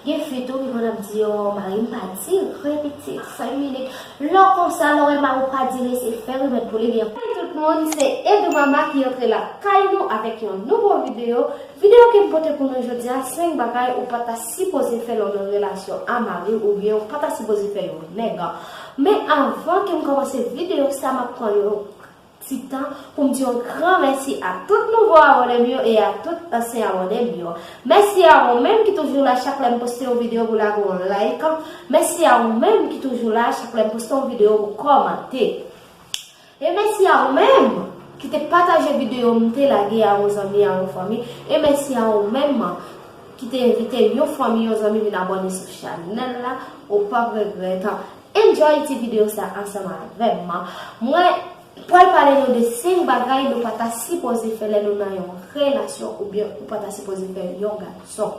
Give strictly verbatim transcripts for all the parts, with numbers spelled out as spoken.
Gen fi tou ki konn ap di, "Oh, mari m pa dire, pitit, senk minit." Lè w konsa, lè w wè mari w pa dire, se fè remèd pou li byen. Hey tout moun, se Edou Mama ki antre lakay nou avèk yon nouvo videyo. Videyo ke m pote pou nou jodi a, senk bagay ou pa ta sipoze fè lè w nan relasyon a mari w oubyen ou pa ta sipoze fè yon nèg. Men avan ke m kòmanse videyo sa, m ap pran yon ti tan pou m di yon gran mèsi a tout nouvo abòne m yo e a tout ansyen abòne m yo. Mèsi a ou menm ki toujou la chak lè m poste yon videyo pou lage yon like. Mèsi a ou menm ki toujou la chak lè m poste yon videyo pou kòmante. E mèsi a ou menm ki te pataje videyo m te lage a yon zanmi, a yon fanmi. E mèsi a ou menm ki te envite yon fanmi, yon zanmi vin abòne sou chanèl la. Ou p ap regrèt. Enjoy ti videyo sa ansanm avè m. Mwen pral pale nou de senk bagay nou pa ta sipoze fè lè nou nan yon relasyon oubyen ou pa ta sipoze fè yon gason.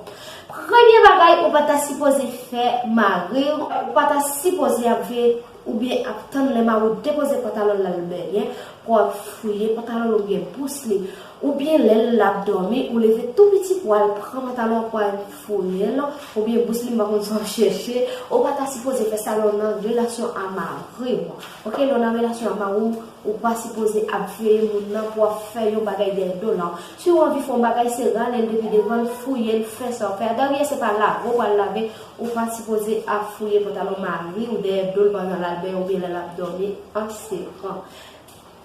Premye bagay ou pa ta sipoze fè mari w, ou pa ta sipoze ap veye oubyen ap tann lè mari w depoze pantalon l al benyen pou ap fouye pantalon l oubyen bous li. Oubyen lè l ap dòmi, ou leve tou piti pou al pran pantalon pou al fouye l, oubyen bous li, m pa konn sa w chèche, ou pa ta sipoze fè sa lè w nan relasyon a mari w. Oke, lè w nan relasyon a mari w, ou pa sipoze ap veye moun nan pou ap fè yon bagay dèyè do l. Si w anvi fè yon bagay, se rale l depi devan l, fouye l, fè sa w fè a. Dèyè se pa lave w pral lave, ou pa sipoze ap fouye pantalon mari w dèyè do l pandan l al benyen oubyen lè l ap dòmi an seran.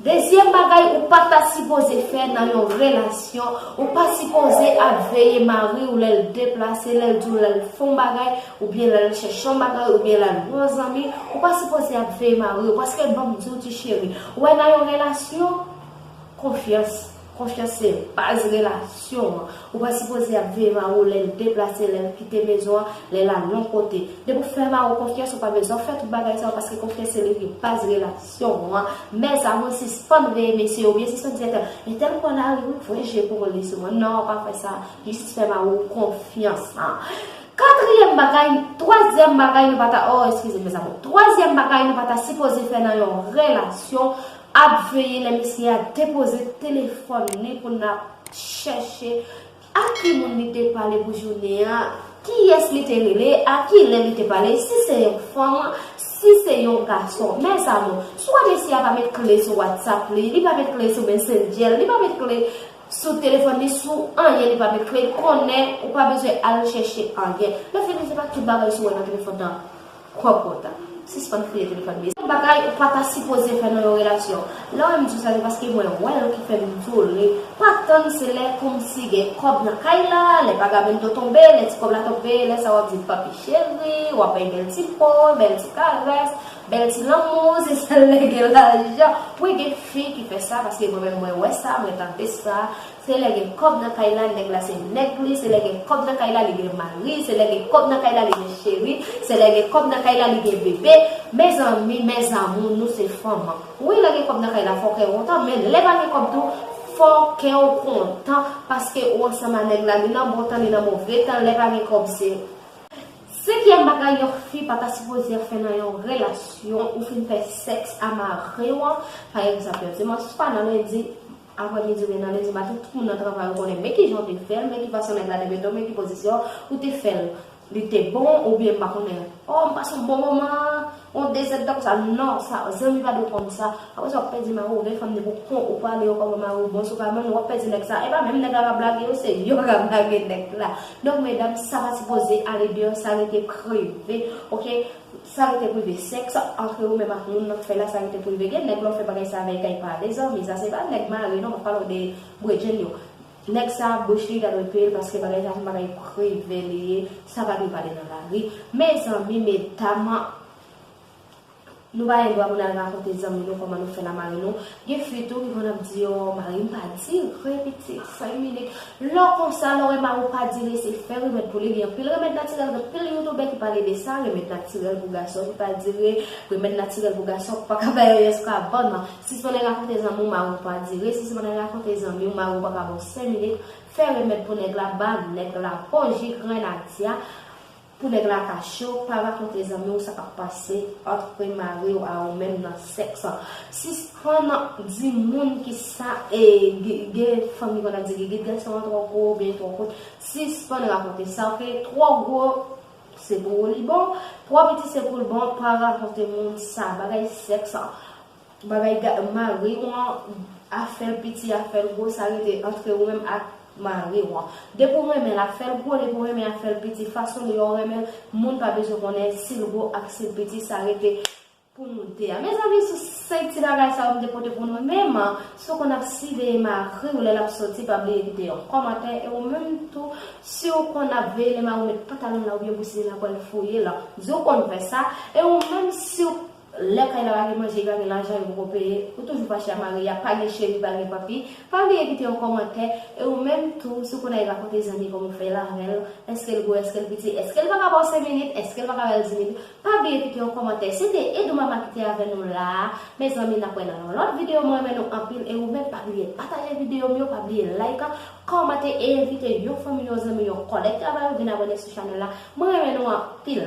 Dezyèm bagay ou pa ta sipoze fè nan yon relasyon, ou pa sipoze ap veye mari w lè l deplase, lè l di w lè l fè yon bagay, oubyen lè l chèche yon bagay, oubyen lè l wè yon zanmi, ou pa sipoze ap veye mari w, paske ban m di w ti cheri, ou wè nan yon relasyon, konfyans, konfyans se baz relasyon an. Ou pa sipoze ap veye mari w lè l deplase, lè l kite mezon an, lè l al yon kote. Depi w fè mari w konfyans, ou pa bezwen fè tout bagay sa yo, paske konfyans se li ki baz relasyon an. Mes amours, sispann veye mesye yo, oubyen sispann di entèl, entèl pran lari wi, voye je pou li sou mwen. Non, pa fè sa. Jis fè mari w konfyans. Katriyèm bagay, twazyèm bagay nou pa ta, oh, eskize, mes amours. Twazyèm bagay nou pa ta sipoze fè nan yon relasyon, ap veye lè mesye a depoze telefòn li pou n ap chèche a ki moun li te pale pou jounen an, kiyès li te rele, a ki lè li te pale, si se yon fanm, si se yon gason. Mes amours, si w wè mesye a pa met kle sou WhatsApp li, li pa met kle sou Messenger, li pa met kle sou telefòn li, sou anyen li pa met kle, konnen ou pa bezwen al chèche anyen. Lè fini, se pa tout bagay si w wè nan telefòn nan. Kòkòt. Sispann kriye telefòn mesye. Bagay ou pa ta sipoze fè nan yon relasyon. Lè w wè m di w sa, se paske mwen wè l ki fè m di w li. Pa tann se lè kòmsi gen kòb nan kay la, lè pagamento tonbe, lè ti kòb la tonbe, lè sa w ap di papi cheri, w ap bay bèl ti po, bèl ti karès, bèl ti lanmou, se sèl lè gen lajan. Wi, gen fi ki fè sa, paske mwen menm mwen wè sa, mwen tande sa. Se lè gen kòb nan kay la, nèg la se nèg li, se lè gen kòb nan kay la, li gen mari, se lè gen kòb nan kay la, li gen cheri, se lè gen kòb nan kay la, li gen bebe. Mezanmi, mes amours, nou se fanm. Wi, lè gen kòb nan kay la, fò kè w kontan, men lè pa gen kòb tou, fò kè w kontan, paske ou ansanm a nèg la, li nan bon tan, li nan move tan, lè pa gen kòb, se senkyèm bagay yon fi pa ta sipoze fè nan yon relasyon, ou fin fè sèks a mari w an, pa egzanp, yon dimanch swa nan lendi, aprè midi oubyen nan lendi maten, tout moun nan travay ou konnen, men kijan w te fè l, men ki fason nèg la te mete w, men ki pozisyon ou te fè l. Li te bon, oubyen m pa konnen, oh, m pase yon bon moman, yon dezèdtan konsa, non, sa, zanmi pa dwe konn sa. Apre sa, w ap pèdi mari w, gen fanm depi w pale yo kòman mari w bon, si w pa menm, w ap pèdi nèg sa. E pa menm nèg la k ap lage yo, se yo k ap lage nèg la. Donk, medam, sa pa sipoze ale deyò, sa rete prive, oke? Sa rete prive. Sèks ant ou menm ak moun nan k fè la, sa rete prive. Gen nèg lè w fè bagay sa avè l kay pale zanmi, sa se pa nèg mari non, m ap pale w de bredjenn yo. Nèg sa bouch li ta dwe peye l paske bagay sa se yon bagay prive li ye, sa pa dwe pale nan lari. Mezanmi, medam, nou pa gen dwa pou n al rakonte zanmi nou kòman nou fè la mari nou. Gen fi tou ki konn ap di, oh, mari m pa dire, pitit, senk minit. Lè w konsa, lè w wè mari w pa dire, se fè remèd pou li, gen anpil remèd natirèl, gen anpil youtubè ki pale de sa, remèd natirèl pou gason ki pa dire, remèd natirèl pou gason ki pa ka bay anyen sou kabann nan. Sispann al rakonte zanmi w mari w pa dire, sispann al rakonte zanmi w mari w pa ka ba w senk minit, fè remèd pou nèg la, ba nèg la bon ji grenadya, pou nèg la ka cho, pa rakonte zanmi w sa k ap pase ant mari w a ou menm nan sèks. Sispann di moun kisa, e, gen, gen fanm ki konn ap di, gen, gen gason an twò gwo oubyen twò kout. Sispann rakonte sa, oke? Twò gwo, Se pou ou li bon, pou piti se pou l bon, pa rakonte moun sa, bagay sèks, bagay ga- mari w an, afè l piti, afè l gwo, sa rete antre ou menm ak mari w an. Depi w renmen l, afè l gwo, depi w renmen, afè l piti, fason li yo renmen l, moun pa bezwen konnen si l gwo ak si l piti, sa rete pou nou de a. Mezanmi, sou senk ti bagay sa yo m te pote pou nou, menm si w konn ap siveye mari w lè l ap soti, pa bliye kite yon kòmantè, e ou menm tou, si w konn ap veye lè mari w met pantalon l la oubyen bousini l la pou al fouye l, di w konn fè sa, e ou menm si w lè kay la pa gen manje, pa gen lajan, yo poko peye, ou toujou fache a mari a, pa gen cheri, pa gen papi, pa bliye kite yon kòmantè, e ou menm tou, si w konn al rakonte zanmi kòman w fè l avè l, èske l gwo, èske l piti, èske l pa ka ba w senk minit, èske l pa ka ba l dis minit, pa bliye kite yon kòmantè. Se te Edou Mama ki te avè nou la a. Mezanmi, n ap wè nan yon lòt videyo. Mwen renmen nou anpil e ou menm pa bliye pataje videyo m yo, pa bliye like, kòmante e envite yon fanmi, yon zanmi, yon kòlèg travay ou vin abòne sou chanèl la. Mwen renmen nou anpil.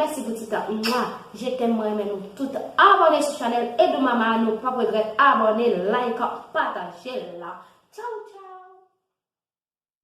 Mèsi pou ti tan. Mwa, je t'aime, mwen renmen nou tout. Abòne sou chanèl Edou Mama, nou p ap regrèt. Abòne, like, pataje la. Tchaw, tchaw.